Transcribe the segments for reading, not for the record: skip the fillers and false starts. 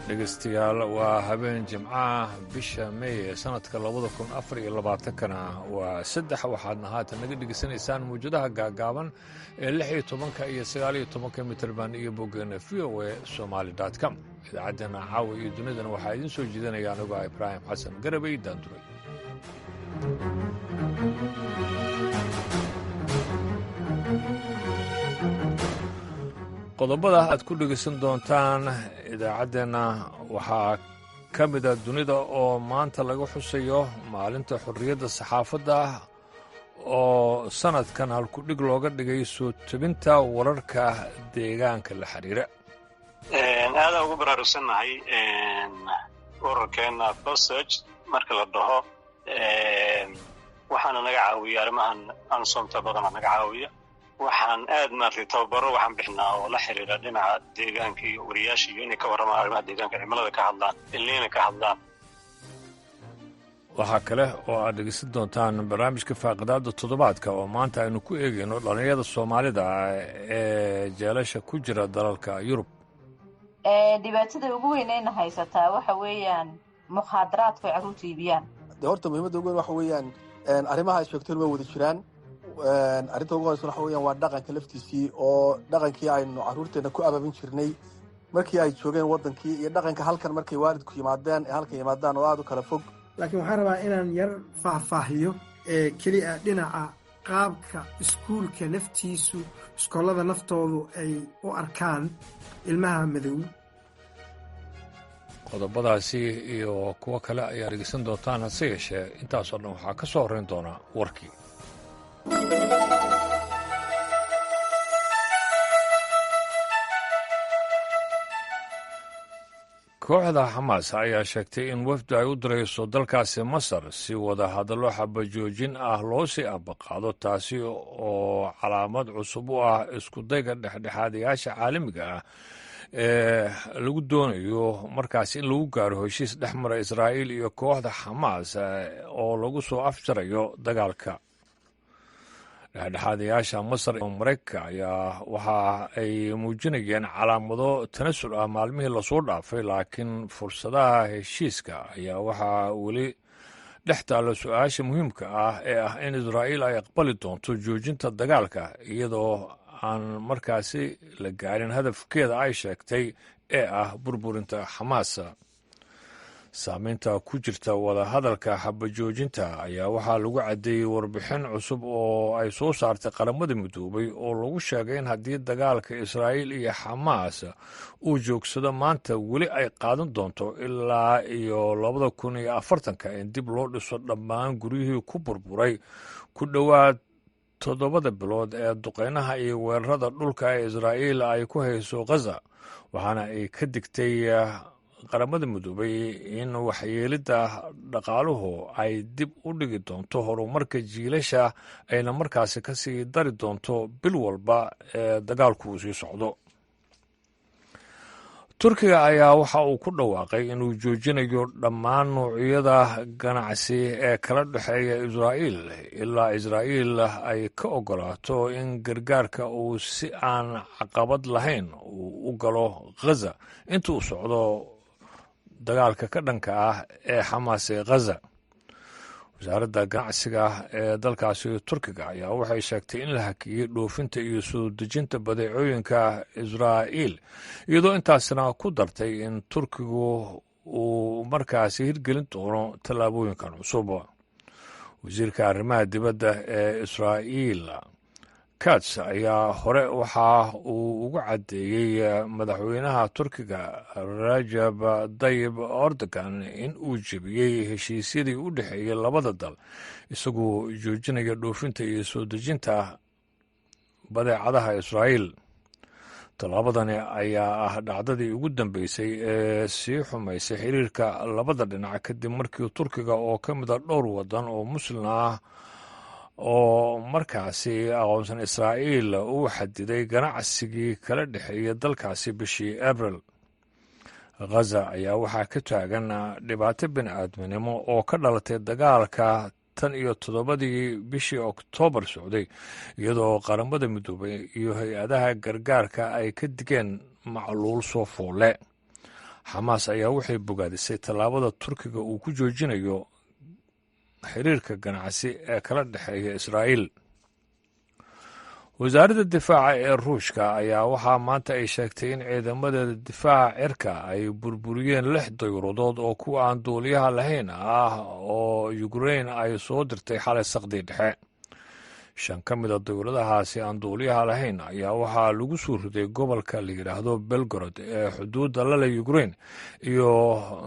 Dhegeystayaal, waa habeen Jimcaha, bisha Meey ee sanadka 2024-kana waa 3. Waxaadna haatan naga dhegeysanaysaan mawjadaha gaagaaban ee 16-ka iyo 19-ka mitirban iyo boggeena voasomali.com. Idaacaddeenna caawa iyo dunidana waxaa idiin soo jeedinaya anigoo Ibraahim Xasan Garabey Daanduray. Qodobada aad ku dhegeysan doontaan idaacaddeenna waxaa ka mida dunida oo maanta laga xusayo maalinta xorriyadda saxaafadda, oo sannadkan halkudhig looga dhigay soo tebinta wararka deegaanka la xiriira. Aadaan ugu baraarugsannahay ururkeena BOSAJ marka la dhaho. Waxaana naga caawiya arrimahan AMISOMta badana naga caawiya. Waxaan aad maartay tababaro waxaan bixinaa oo la xiriira dhinaca deegaanka iyo wariyaasha iyo inay ka warramaan arrimaha deegaanka, cimilada ka hadlaan, ilniina ka hadlaan. Waxaa kale oo aad dhegeysan doontaan barnaamijka faaqidaada toddobaadka, oo maanta aynu ku eegayno dhallinyarada Soomaalida ee jeelasha ku jira dalalka Yurub. Dhibaatada ugu weynayna haysataa waxa weeyaan mukhaadaraadku ay carruurtu iibiyaan. De horta muhiimadda ugu weyn waxa weeyaan arrimaha ay sheegteen way wada jiraan. Arrinta ugu horeysa waxa weeyaan waa dhaqanka laftiisii, oo dhaqankii aynu carruurteena ku ababin jirnay markii ay joogeen waddankii iyo dhaqanka halkan markay waalidku yimaadeen ee halkan yimaadaan oo aada u kala fog. Laakiin waxaan rabaa inaan yar faahfaahiyo ee keliya dhinaca qaabka iskuulka laftiisu, iskoolada naftoodu ay u arkaan ilmaha madow. Qodobadaasi iyo kuwo kale ayaa dhegeysan doontaan, hase yeeshee intaasoo dhan waxaa ka soo horreyn doona warkii. Kooxda Xamaas ayaa sheegtay in wafdi ay u dirayso dalkaasi Masar si wada hadallo xabajoojin ah loo sii ambaqaado, taasi oo calaamad cusub u ah iskudayga dhexdhexaadayaasha caalamiga ah ee lagu doonayo markaas in lagu gaaro heshiis dhex mara Israa'iil iyo kooxda Xamaas oo lagu soo afjarayo dagaalka. Dhexdhexaadayaasha Masar oo Maraykanka ayaa waxa ay muujinayeen calaamado tanasul ah maalmihii lasoo dhaafay, laakiin fursadaha heshiiska ayaa waxaa weli dhex taalla su-aasha muhiimka ah ee ah in Israa'iil ay aqbali doonto joojinta dagaalka iyadoo aan markaasi la gaarin hadafkeeda ay sheegtay ee ah burburinta Xamaas. Saameynta ku jirta wadahadalka xabajoojinta ayaa waxaa lagu caddeeyey warbixin cusub oo ay soo saartay Qaramada Midoobay, oo lagu sheegay in haddii dagaalka Israa'iil iyo Xamaas uu joogsado maanta, weli ay qaadan doonto ilaa iyo 2040-ka in dib loo dhiso dhammaan guryihii ku burburay ku dhowaad 7-da bilood ee duqeynaha iyo weerarada dhulka ee Israa'iil ay ku hayso Ghaza. Waxaana ay ka digtay Qaramada Midoobay in waxyeelidda dhaqaaluhu ay dib u dhigi doonto horumarka jiilasha, ayna markaasi ka sii dari doonto bil walba ee dagaalku uu sii socdo. Turkiga ayaa waxa uu ku dhawaaqay inuu joojinayo dhammaan noocyada ganacsi ee kala dhexeeya Israa'iil ilaa Israa'iil ay ka ogolaato in gargaarka uu si aan caqabad lahayn uu u galo Ghaza inta uu socdo dagaalka ka dhanka ah ee Xamaas ee Ghaza. Wasaaradda ganacsiga ee dalkaasi Turkiga ayaa waxay sheegtay in la hakiyey dhoofinta iyo soo dejinta badeecooyinka Israa'iil, iyadoo intaasna ku dartay in Turkigu uu markaasi hirgelin doono tallaabooyinkan cusub. Wasiirka arrimaha dibadda ee Israa'iil Kats ayaa hore waxa uu ugu caddeeyey madaxweynaha Turkiga Rajab Dayib Erdogan in uu jebiyey heshiisyadii u dhexeeyey labada dal, isagoo joojinaya dhoofinta iyo soo dejinta badeecadaha Israa'iil. Tallaabadani ayaa ah dhacdadii ugu dambeysay ee sii xumaysay xiriirka labada dhinac, kadib markii Turkiga oo ka mida dhowr wadan oo Muslim ah oo markaasi aqoonsan Israa'iil uu xadiday ganacsigii kala dhexeeya dalkaasi bishii Abril. Ghaza ayaa waxaa ka taagan dhibaato bini aadminimo oo ka dhalatay dagaalka tan iyo 7-dii bishii Oktoobar socday, iyadoo Qaramada Midoobay iyo hay-adaha gargaarka ay ka digeen macluul soo foole. Xamaas ayaa waxay bogaadisay tallaabada Turkiga uu ku joojinayo xiriirka ganacsi ee kala dhexeeya Israa'iil. Wasaaradda difaaca ee Ruushka ayaa waxaa maanta ay sheegtay in ciidamadeeda difaaca cirka ay burburiyeen 6 dayuuradood oo kuwa aan duuliyaha lahayn ah oo Ukrein ay soo dirtay xalay saqdii dhexe. 5 ka mid a dayuuradahaasi aan duuliyaha lahayn ayaa waxaa lagu soo riday gobolka la yidhaahdo Belgorod ee xuduudda lale Ukrein iyo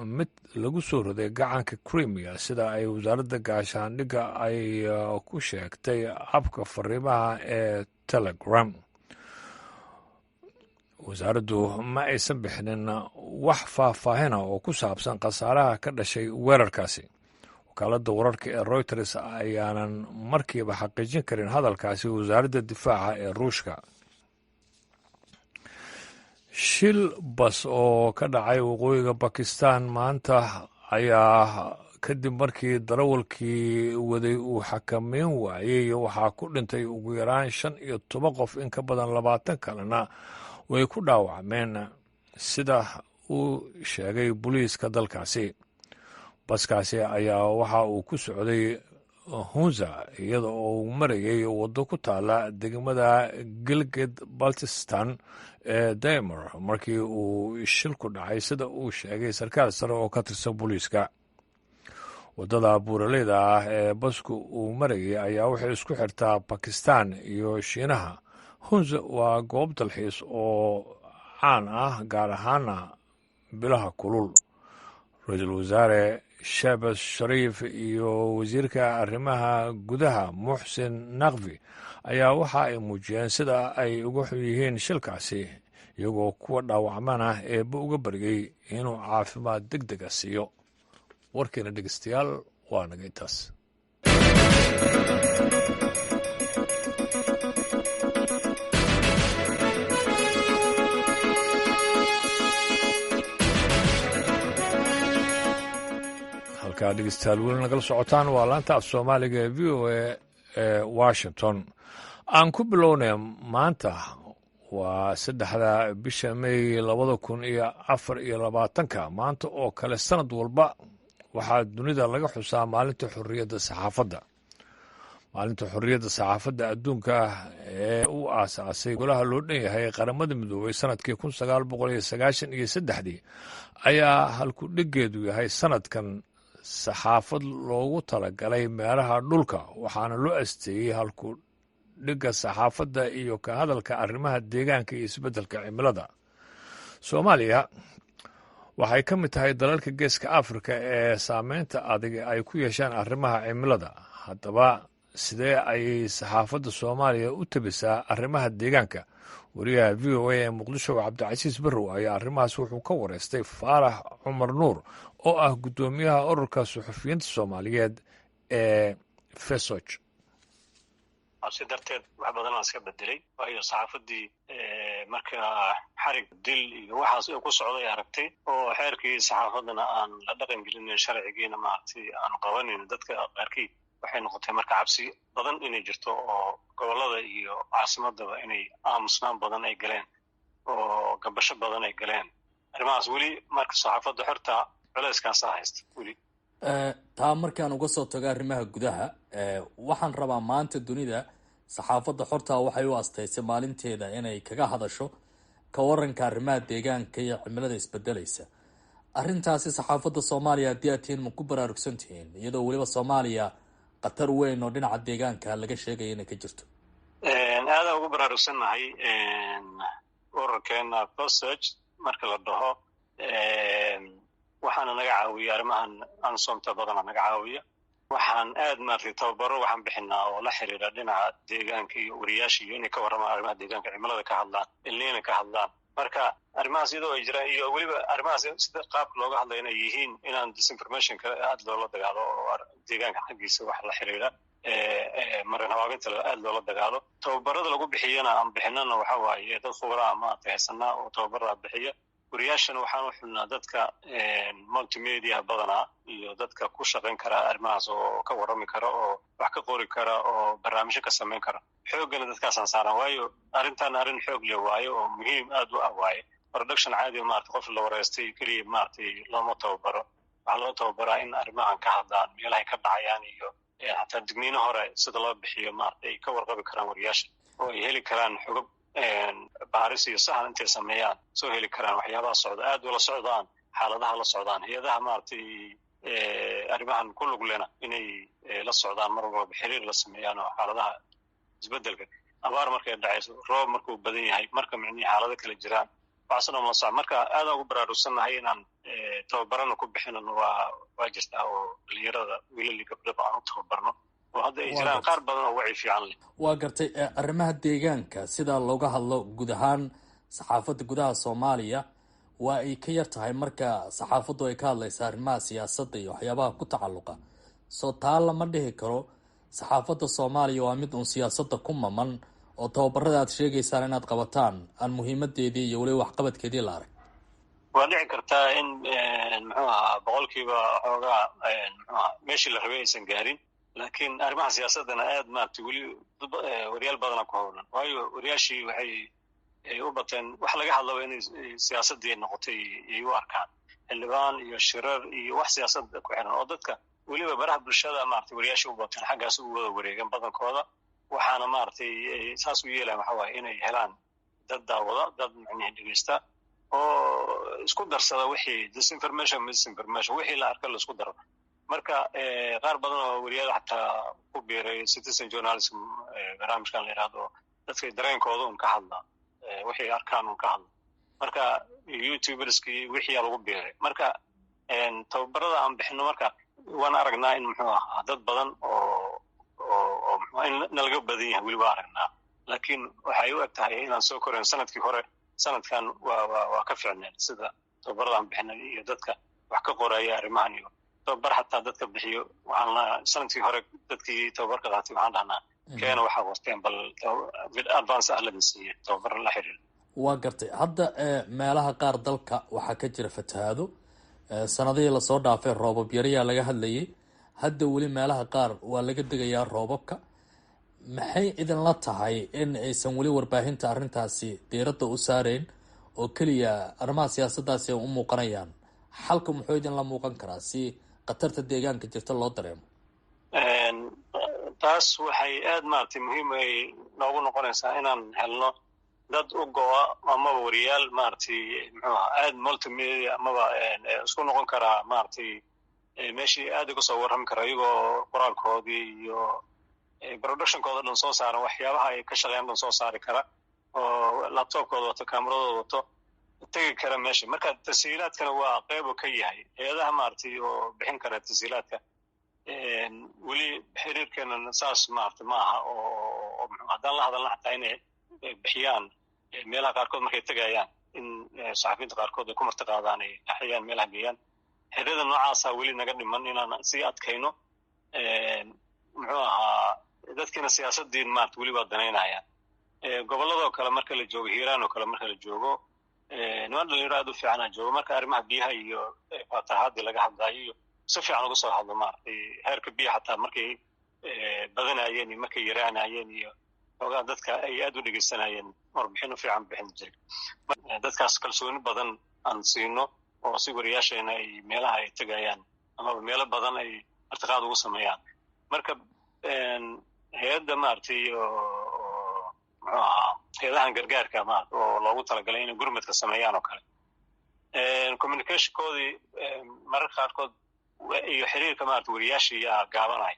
mid lagu soo riday gacanka Crimea, sida ay wasaaradda gaashaandhigga ay ku sheegtay abka fariimaha ee Telegram. Wasaaraddu ma aysan bixinin wax faahfaahina oo ku saabsan khasaaraha ka dhashay weerarkaasi. Wakaaladda wararka ee Reuters ayaanan markiiba xaqiijin karin hadalkaasi wasaaradda difaaca ee Ruushka. Shil bas oo ka dhacay waqooyiga Bakistan maanta ayaa kadib markii darawalkii waday uu xakameyn waayey waxaa ku dhintay ugu yaraan 15 qof, in ka badan 20 kalena way ku dhaawacmeen, sida uu sheegay booliiska dalkaasi. Baskaasi ayaa waxa uu ku socday Hunza iyada oo uu marayay waddo ku taala degmada Gilgit Baltistan ee Damer markii uu shilku dhacay, sida uu sheegay sarkaal sare oo ka tirsan booliiska. Waddada buuraleyda ah ee basku uu marayay ayaa waxay isku xirtaa Bakistan iyo Shiinaha. Hunza waa goob dalxiis oo caan ah, gaar ahaana bilaha kulul. Ra-iisul wasaare Shehbaz Shariif iyo wasiirka arrimaha gudaha Muxsin Naqvi ayaa waxa ay muujiyeen sida ay uga xun yihiin shilkaasi, iyagoo kuwa dhaawacmana eebba uga baryay inuu caafimaad deg dega siiyo. Warkeena dhegeystayaal waa naga intaas. Halkaa dhegeystayaal weli nagala socotaan waa laanta af Soomaaliga ee VOA ee Washington. Aan ku bilownay maanta waa 3da bisha May 2024-ka. Maanta oo kale sanad walba waxaa dunida laga xusaa maalinta xorriyadda saxaafadda. Maalinta xorriyadda saxaafadda adduunka ee u aasaasay golaha loo dhan yahay Qaramada Midoobay sanadkii 1993-dii ayaa halku-dhiggeedu yahay sanadkan saxaafad loogu talagalay meelaha dhulka, waxaana loo asteeyey halku-dhigga saxaafadda iyo ka hadalka arrimaha deegaanka iyo isbeddelka cimilada. Soomaaliya waxay ka mid tahay dalalka Geeska Afrika ee saameynta adag ay ku yeeshaan arrimaha cimilada. Haddaba sidee ayay saxaafadda Soomaaliya u tabisaa arrimaha deegaanka? Wariyaha VOA ee Muqdisho Cabdicasiis Barrow ayaa arrimahaas wuxuu ka wareystay Faarax Cumar Nuur oo ah guddoomiyaha ururka suxufiyiinta Soomaaliyeed ee FESOJ. Si darteed wax badan aan iska bedelay, waayo saxaafaddii marka xarig, dil iyo waxaas ku socday aragtay, oo xeerkii saxaafaddana aan la dhaqan gelinin, sharcigiina maaragtay aan qabanin dadka qaarkii, waxay noqotay marka cabsi badan inay jirto oo gobollada iyo caasimadaba inay aamusnaan badan ay galeen oo gabasho badan ay galeen arrimahaas. Weli marka saxaafadda xorta culeyskaasaa haysta weli. Taa markaan uga soo tago arrimaha gudaha, waxaan rabaa maanta dunida saxaafadda xortaa waxay u asteysay maalinteeda inay kaga hadasho ka waranka arrimaha deegaanka iyo cimilada isbedelaysa. Arrintaasi saxaafadda Soomaaliya haddii aad tihiin ma ku baraarugsan tihiin, iyadoo weliba Soomaaliya khatar weyn oo dhinaca deegaanka laga sheegaya inay ka jirto? Aadaan ugu baraarugsannahay. Ururkeena FESOJ marka la dhaho waxaana naga caawiya arrimahan ansomta badana naga caawiya. Waxaan aad maaragtay tababaro waxaan bixinaa oo la xiriira dhinaca deegaanka iyo wariyaasha iyo inay ka warramaan arrimaha deegaanka, cimilada ka hadlaan, ilniina ka hadlaan. Marka arrimahaas iyadoo ay jiraan iyo weliba arrimahaas sida qaabka looga hadlaya inay yihiin inaan disinformationka aad loola dagaalo oo deegaanka xaggiisa wax la xiriira marin habaabinta aad loola dagaalo. Tababarada lagu bixiyana aan bixinana waxa waaye dad khubaraa maaragtay haysanaa oo tababarada bixiya. Wariyaashana waxaan u xulnaa dadka multimedia badanaa iyo dadka ku shaqayn kara arrimahaas oo ka warrami kara oo wax ka qori kara oo barnaamijyo ka samayn kara. Xooggana dadkaasaan saaran, waayo arrintan arrin xoog leh waayo oo muhiim aad u ah waaye. Production caadi maarata qof la wareystay keliya maaragtay looma tababaro. Waxaa loo tababaraa in arrimahan ka hadlaan, meelahay ka dhacayaan iyo xataa digniino hore sida loo bixiyo, maarata ay ka warqabi karaan wariyaasha oo ay heli karaan xogab baaris iyo sahan intay sameeyaan, soo heli karaan waxyaabaha socda, aad ula socdaan xaaladaha, la socdaan hay-adaha maaragtay arrimahan ku lug lena inay la socdaan, mar walba xiriir la sameeyaan oo xaaladaha isbedelka, abaar markay dhacayso, roob markuu badan yahay, marka micnihii xaalado kala jiraan, waxaasoo dhan la socon. Marka aadaan ugu baraarugsannahay inaan tababarana ku bixinan waa jirtaa oo dhalinyarada wiilal iyo gabdhaba aan u tababarno oo hadda ay jiraan qaar badan oo wacyi fiican leh. Waa gartay. Arrimaha deegaanka sida looga hadlo guud ahaan saxaafadda gudaha Soomaaliya waa ay ka yar tahay marka saxaafaddu ay ka hadlaysa arrimaha siyaasadda iyo waxyaabaha ku tacalluqa. Soo taa lama dhihi karo saxaafadda Soomaaliya waa mid uun siyaasadda ku maman, oo tababarada aad sheegaysaan inaad qabataan aan muhiimadeedii iyo weliba waxqabadkeedii la arag? Waa dhici kartaa in muxuu ahaa 100% xoogaa muxuu ahaa meeshii la rabay aysan gaarin, laakiin arrimaha siyaasaddana aad maaragtay weli wariyaal badana ku howlan, waayo wariyaashii waxay ay u bateen wax laga hadlaba inay siyaasaddii noqotay ay u arkaan, xildhibaan iyo shirar iyo wax siyaasad ku xiran oo dadka weliba baraha bulshada maaragtay wariyaashii u bateen, xaggaas u wada wareegan badankooda. Waxaana maaragtay saas u yeelayan waxa waaye inay helaan dad daawada, dad macnihi dhegeysta oo isku darsada wixii disinformation, misinformation, wixii la arka la isku daro. Marka qaar badan oo weriyaal xataa ku biiray citizen journalism, barnaamijkan la yidhahdo, dadkay dareenkooda un ka hadla, wixii arkaan un ka hadla. Marka YouTuberskii wixiyaa lagu biiray. Marka tababarada aan bixino, marka waan aragnaa in muxuu ahaa dad badan oo muxuu in nalaga badan yahay weli waa aragnaa, laakiin waxay u eg tahay inaan soo korayn. Sanadkii hore sanadkan waa ka ficneen sida tababarada aan bixinay iyo dadka wax ka qoraya arrimahan iyo tababar xataa dadka bixiyo. Waxaan sanadkii hore dadkii tababarka qaatay waxaan dhahnaa, keena waxaa qorteen, bal advance ah ladin siiye tababar la xiriira. Waa gartay. Hadda meelaha qaar dalka waxaa ka jira fatahaado. Sanadihii lasoo dhaafay roobab yariyaa laga hadlayay, hadda weli meelaha qaar waa laga degayaa roobabka. Maxay idinla tahay in aysan weli warbaahinta arrintaasi diiradda u saareyn oo keliya arrimaha siyaasaddaasi ay u muuqanayaan? Xalka muxuu idinla muuqan karaa si khatarta deegaanka jirta loo dareemo? Taas waxay aad maaragtay muhiim ay noogu noqonaysaa inaan helno dad u go'a amaba wariyaal maaragtay muxuu ahaa aad multimedia amaba isku noqon karaa, maaragtay meeshii aad uga soo warrami kara, iyagoo qoraalkoodii iyo productionkooda dhan soo saaran, waxyaabaha ay ka shaqeeyaan dhan soo saari kara, oo laptopkooda wato, kaamaradooda wato, tegi kara meesha. Marka tashiilaadkana waa qeybu ka yahay hay-adaha maaragtay oo bixin kara tashiilaadka. Weli xiriirkeena saas maaragtay ma aha oo haddaan la hadalna xataa inay bixiyaan meelaha qaarkood markay tegayaan, in saxafiyiinta qaarkood ay ku marti qaadaan, ay axiyaan, meelaha geeyaan. Xiriirada noocaasa weli naga dhiman inaan sii adkayno. Muxuu ahaa dadkiina siyaasaddiin maarata weli waa danaynayaan. Gobolladoo kale marka la joogo, Hiiraan oo kale marka la joogo, niman dhalinyaro aad u fiicanaa joogo. Marka arrimaha biyaha iyo fatahaadii laga hadlaayo iyo si fiican uga soo hadlo, maaragtay heerka biyaha xataa markay badanayeen iyo markay yaraanayeen iyo xoogaa dadka ay aad u dhegeysanayeen, warbixin u fiican bixin jiray. Dadkaas kalsooni badan aan siino oo si wariyaasheena ay meelaha ay tegayaan amaba meelo badan ay martiqaad ugu sameeyaan. Marka hay-adda maaragtay oo muxuu ahaa hay-adahan gargaarka maarata oo loogu talagalay inay gurmadka sameeyaan oo kale, communicationkoodii mararka qaarkood iyo xiriirka maarata wariyaashii yaa gaabanaya.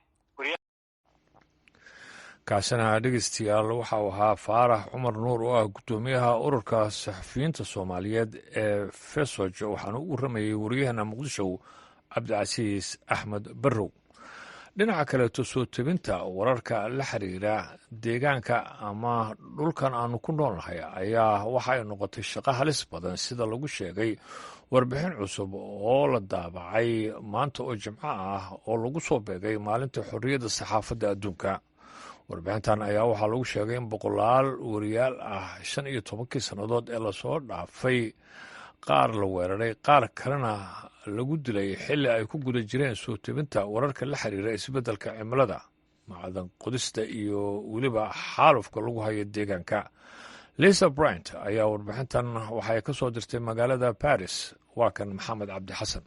Kaasina dhegeystayaal waxa uu ahaa Faarax Cumar Nuur oo ah guddoomiyaha ururka saxafiyiinta Soomaaliyeed ee FESOJ, waxaana u warramayay wariyahana Muqdisho Cabdicasiis Axmed Barrow. Dhinaca kaleeto, soo tebinta wararka la xiriira deegaanka ama dhulkan aanu ku noolnahay ayaa waxa ay noqotay shaqo halis badan, sida lagu sheegay warbixin cusub oo la daabacay maanta oo Jimco ah oo lagu soo beegay maalinta xorriyadda saxaafadda adduunka. Warbixintan ayaa waxaa lagu sheegay in boqolaal wariyaal ah 15kii sannadood ee lasoo dhaafay qaar la weeraray, qaar kalena lagu dilay xilli ay ku guda jireen soo tebinta wararka la xiriira isbeddelka cimilada, macdan qodista iyo weliba xaalufka lagu hayo deegaanka. Lisa Bryant ayaa warbixintan waxay ka soo dirtay magaalada Baris. Waa kan Maxamed Cabdi Xasan.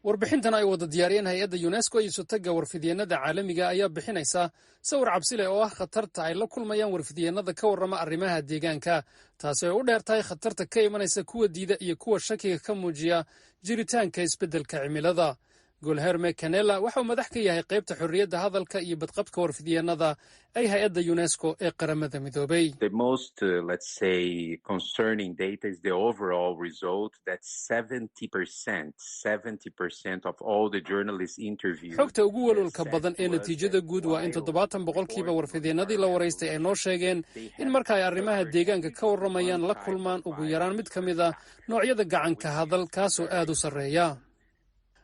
Warbixintan ay wada diyaariyeen hay-adda UNESCO iyo Isutagga Warfidyeenada Caalamiga ayaa bixinaysa sawir cabsi leh oo ah khatarta ay la kulmayaan warfidyeenada ka warrama arrimaha deegaanka, taasi ay u dheer tahay khatarta ka imanaysa kuwa diida iyo kuwa shakiga ka muujiya jiritaanka isbeddelka cimilada. Guilherme Canela waxa uu madax ka yahay qaybta xorriyadda hadalka iyo badqabka warfidyeenada ay hay-adda UNESCO ee Qaramada Midoobay. The most, let's say, concerning data is the overall result that 70%, 70% of all the journalists interviewed. Xogta ugu walwalka badan ee natiijada guud waa in 70% warfidyeenadii la waraystay ay noo sheegeen in marka ay arrimaha deegaanka ka warramayaan la kulmaan ugu yaraan mid ka mid a noocyada gacanka hadal, kaasoo aad u sarreeya.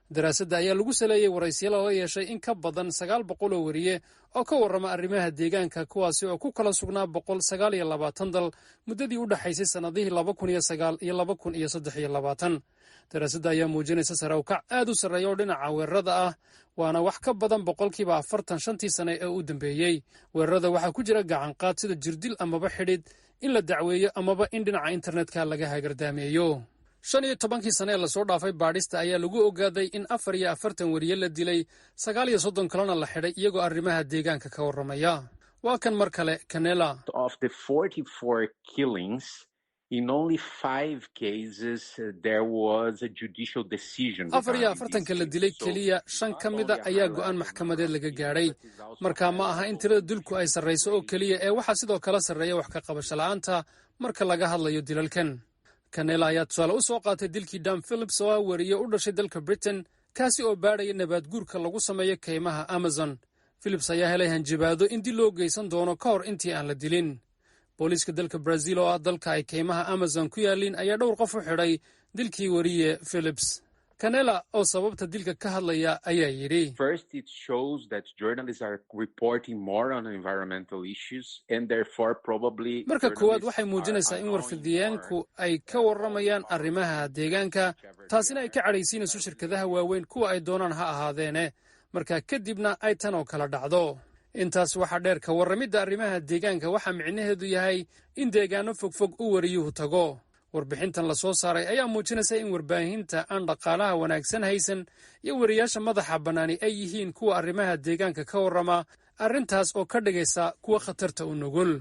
Daraasadda ayaa lagu saleeyey waraysiyo lala yeeshay in ka badan 900 oo weriye oo ka warrama arrimaha deegaanka, kuwaasi oo ku kala sugnaa 129 dal muddadii u dhexaysay sannadihii 2009 iyo 2023. Daraasadda ayaa muujinaysa sare ukac aad u sarreeya oo dhinaca weerarada ah, waana wax ka badan 40% shantii sane ee u dambeeyey. Weerarada waxaa ku jira gacanqaad sida jirdil amaba xidhid, in la dacweeyo amaba in dhinaca internetka laga hagardaameeyo. 15-kii sane ee lasoo dhaafay, baadhista ayaa lagu ogaaday in 44 weriye la dilay, 39 kalena la xidhay iyagoo arrimaha deegaanka ka warramaya. Waa kan mar kale Canela. Of the 44 killings, in only five cases there was a judicial decision. 44-ka la dilay, keliya shan ka mida ayaa go'aan maxkamadeed laga gaadhay. Marka ma aha in tirada dilku ay sarrayso oo keliya ee waxaa sidoo kale sarreeya wax ka qabasho la'aanta marka laga hadlayo dilalkan. Canela ayaa tusaale u soo qaatay dilkii Dan Phillips oo ah weriye u dhashay dalka Britain, kaasi oo baadhaya nabaadguurka lagu sameeyo kaymaha Amazon. Phillips ayaa helay hanjabaado in dil loo geysan doono ka hor intii aan la dilin. Booliiska dalka Brazil, oo ah dalka ay kaymaha Amazon ku yaalliin, ayaa dhowr qof u xidhay dilkii weriye Phillips. Canela oo sababta dilka ka hadlaya ayaa yidhi: First, it shows that journalists are reporting more on environmental issues and therefore probably. Marka koowaad, waxay muujinaysaa in warfidiyeenku ay ka warramayaan arrimaha deegaanka, taasina ay ka cadhaysiinayso shirkadaha waaweyn, kuwa ay doonaan ha ahaadeene, marka kadibna ay tan oo kala dhacdo. Intaas waxaa dheer, ka warramidda arrimaha deegaanka waxaa micnaheedu yahay in deegaano fogfog u wariyuhu tago. Warbixintan la soo saaray ayaa muujinaysa in warbaahinta aan dhaqaalaha wanaagsan haysan iyo weriyaasha madaxa bannaani ay yihiin kuwa arrimaha deegaanka ka warrama, arrintaas oo ka dhigaysa kuwa khatarta u nugul.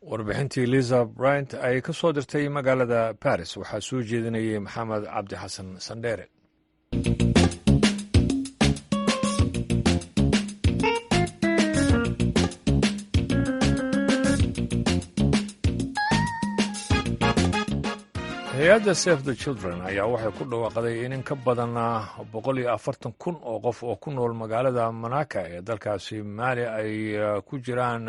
Warbixintii Lisa Bryant ay ka soo dirtay magaalada Baris waxaa soo jeedinayay Maxamed Cabdi Xasan Sandheere. Hay-adda Save the Children ayaa waxay ku dhawaaqday in ka badan 140,000 oo qof oo ku nool magaalada Manaka ee dalkaasi Maali ay ku jiraan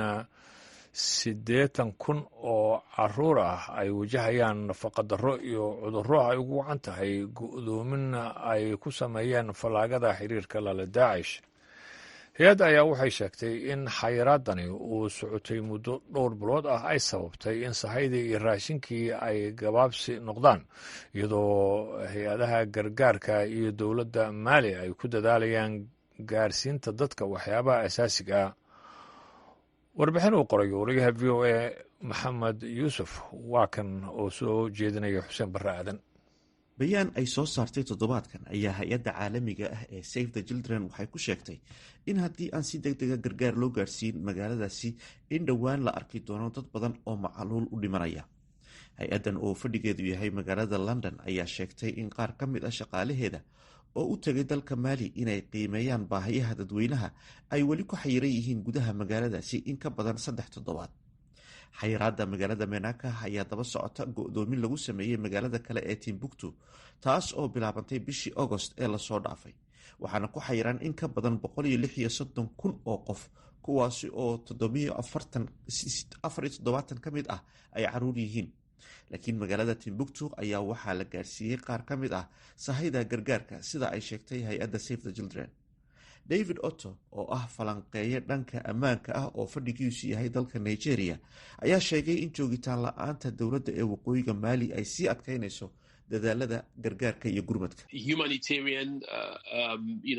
80,000 oo caruur ah ay wajahayaan nafaqadarro iyo cudurro ay ugu wacan tahay go'doomin ay ku sameeyeen fallaagada xiriirka lale Daacish. Hay-adda ayaa waxay sheegtay in xayiraadani uu socotay muddo dhowr bilood ah ay sababtay in sahaydii iyo raashinkii ay gabaabsi noqdaan, iyadoo hay-adaha gargaarka iyo dowladda Maali ay ku dadaalayaan gaarsiinta dadka waxyaabaha asaasiga ah. Warbixin uu qoray wariyaha VOA Maxamed Yuusuf, waa kan oo soo jeedinaya Xuseen Barre Aadan. Bayaan ay soo saartay toddobaadkan ayaa hay-adda caalamiga ah ee Save the Children waxay ku sheegtay in haddii aan si deg dega gargaar loo gaarsiin magaaladaasi, in dhowaan la arki doono dad badan oo macaluul u dhimanaya. Hay-addan oo fadhigeedu yahay magaalada London ayaa sheegtay in qaar ka mid ah shaqaalaheeda oo u tegay dalka Maali inay qiimeeyaan baahiyaha dadweynaha ay weli ku xayiran yihiin gudaha magaaladaasi in ka badan 3 toddobaad. Xayiraada magaalada Menaka ayaa daba socota go-doomin lagu sameeyey magaalada kale ee Timbuktu, taas oo bilaabantay bishii Agost ee lasoo dhaafay, waxaana ku xayiran in ka badan 136,000 oo qof, kuwaasi oo 74 ka mid ah ay caruur yihiin. Laakiin magaalada Timbuktu ayaa waxaa la gaarsiiyey qaar ka mid ah sahayda gargaarka, sida ay sheegtay hay-adda Save the Children. David Otto, oo ah falanqeeye dhanka ammaanka ah oo fadhigiisu yahay dalka Nigeria, ayaa sheegay in joogitaan la-aanta dowladda ee waqooyiga Maali ay sii adkeynayso dadaalada gargaarka iyo gurmadka. Humanitarian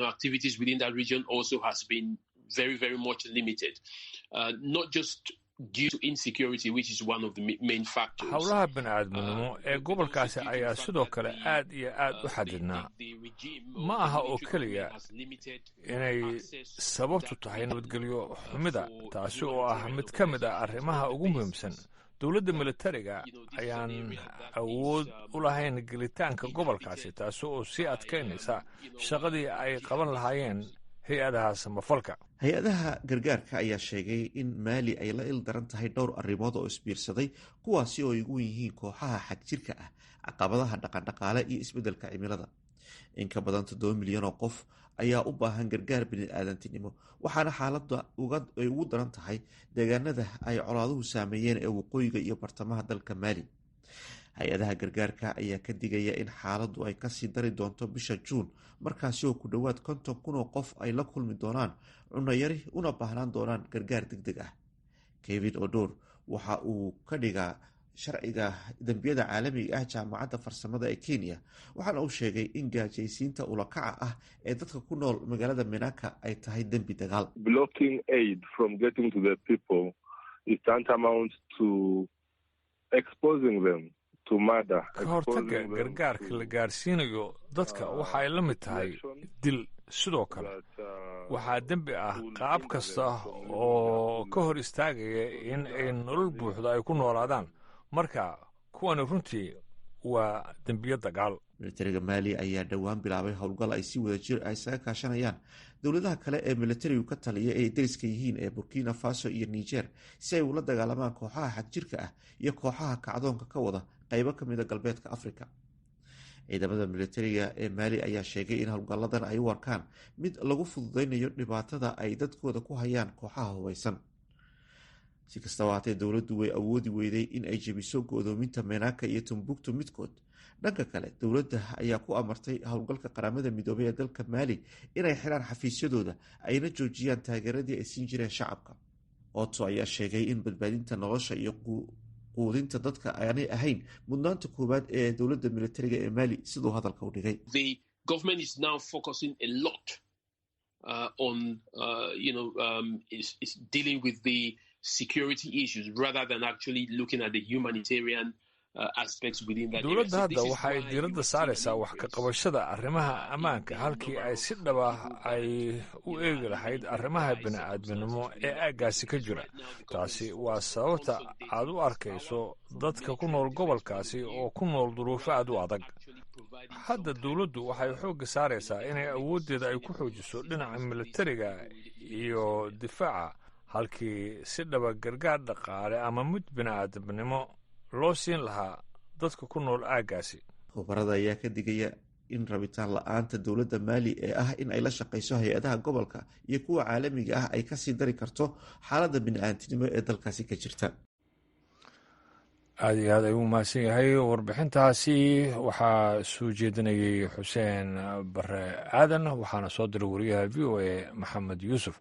activities within that region also has been very, very much limited. Not just Howlaha bini'aadminimo ee gobolkaasi ayaa sidoo kale aad iyo aad u xadidnaa. Ma aha oo keliya inay sababtu tahay nabadgelyo xumida, taasi oo ah mid ka mid ah arrimaha ugu muhiimsan. Dowladda militariga ayaan awood u lahayn gelitaanka gobolkaasi, taasi oo sii adkaynaysa shaqadii ay qaban lahaayeen hay-adaha samafalka. Hay-adaha gargaarka ayaa sheegay in Maali ay la il daran tahay dhowr arrimood oo isbiirsaday, kuwaasi oo ay ugu yihiin kooxaha xagjirka ah, caqabadaha dhaqandhaqaale iyo isbeddelka cimilada. In ka badan 7 milyan oo qof ayaa u baahan gargaar bini-aadantinimo, waxaana xaaladda ay ugu daran tahay deegaanada ay colaaduhu saameeyeen ee waqooyiga iyo bartamaha dalka Maali. Hay-adaha gargaarka ayaa ka digaya in xaaladdu ay kasii dari doonto bisha Juun, markaasi oo ku dhowaad 50,000 oo qof ay la kulmi doonaan cunayari una baahnaan doonaan gargaar deg deg ah. Kevin Odor waxa uu ka dhigaa sharciga dembiyada caalamiga ah Jaamacadda Farsamada ee Kenya, waxaana uu sheegay in gaajaysiinta ulakaca ah ee dadka ku nool magaalada Menaka ay tahay dembi dagaal. Blocking aid from getting to the people is tantamount to exposing them to murder. Ka hortagga gargaarka la gaarsiinayo dadka waxa ay la mid tahay dil. Sidoo kale waxaa dembi ah qaab kasta oo ka hor istaagaya in ay nolol buuxda ay ku noolaadaan. Marka kuwani runtii waa dembiyo dagaal. Militariga Maali ayaa dhowaan bilaabay howlgal ay si wadajir ah isaga kaashanayaan dowladaha kale ee militarigu ka taliya ee deriska yihiin ee Burkina Faso iyo Niger, si ay ula dagaalamaan kooxaha xagjirka ah iyo kooxaha kacdoonka ka wada qeybo ka mid a galbeedka Africa. Ciidamada militariga ee Maali ayaa sheegay in howlgalladan ay u arkaan mid lagu fududeynayo dhibaatada ay dadkooda ku hayaan kooxaha hubeysan. Si kastaba haatee, dowladdu way awoodi weyday in ay jebiso go-doominta Menaka iyo Tumbuktu midkood. Dhanka kale, dowladda ayaa ku amartay howlgalka Qaramada Midoobay ee dalka Maali inay xiraan xafiisyadooda ayna joojiyaan taageeradii ay siin jireen shacabka. Otto ayaa sheegay in badbaadinta nolosha iyo quudinta dadka aanay ahayn mudnaanta koowaad ee dowladda militariga ee Maali, siduu hadalka u dhigay. On is dealing with the security issues rather than actually looking at the humanitarian aspects within that. Dowladda hadda waxay diiradda saaraysaa wax ka qabashada arrimaha ammaanka halkii ay si dhaba ay u eegi lahayd arrimaha bini'aadminimo ee aaggaasi ka jira. Taasi waa sababta aad u arkayso dadka ku nool gobolkaasi oo ku nool duruufo aad u adag. Hadda dowladdu waxay xoogga saaraysaa inay awooddeeda ay ku xoojiso dhinaca militariga iyo difaaca halkii si dhaba gargaar dhaqaale ama mid bini'aadamnimo loo siin lahaa dadka ku nool aaggaasi. Khubarada ayaa ka digaya in rabitaan la-aanta dowladda Maali ee ah in ay la shaqeyso hay-adaha gobolka iyo kuwa caalamiga ah ay kasii dari karto xaaladda bini-aantinimo ee dalkaasi ka jirta. Aad iyo aad ayuu mahadsan yahay. Warbixintaasi waxaa soo jeedinayay Xuseen Bare Aadan, waxaana soo diray wariyaha VOA Maxamed Yuusuf.